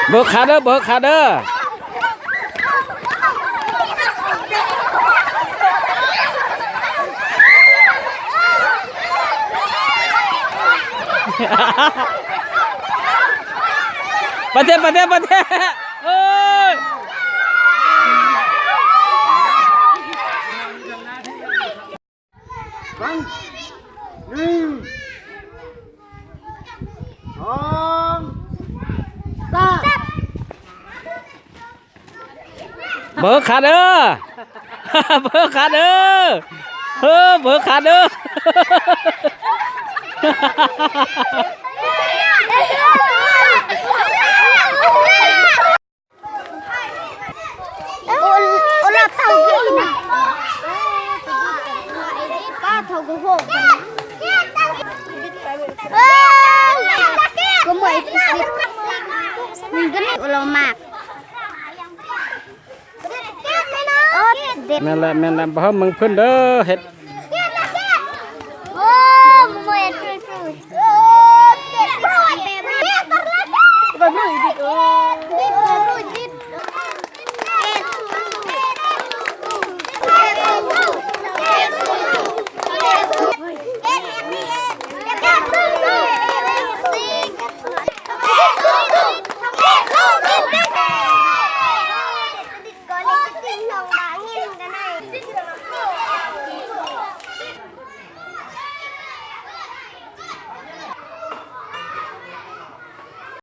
ເບີກຂາເດີ ເບີກຂາເດີ. ປະເທດ ປະເທດ ປະເທດ ໂອ້ຍ. ຟັງ ໜຶ່ງ ສອງ ສາມ. ເບີກຂາເດີ ເບີກຂາເດີ ເອີ ເບີກຂາເດີ. ໂອ ໂອລາເຕົາກິນນະ ປ້າເຖົ້າກໍໂຫກ ເອີ ກໍເມື່ອຍທີ່ສຸດ ມັນກໍນີ້ໂອລາມາກ ໂອ ເດັດ ແມ່ນແຫຼະ ແມ່ນແຫຼະ ບໍ່ເບິ່ງເພິ່ນເດີ ເຮັດ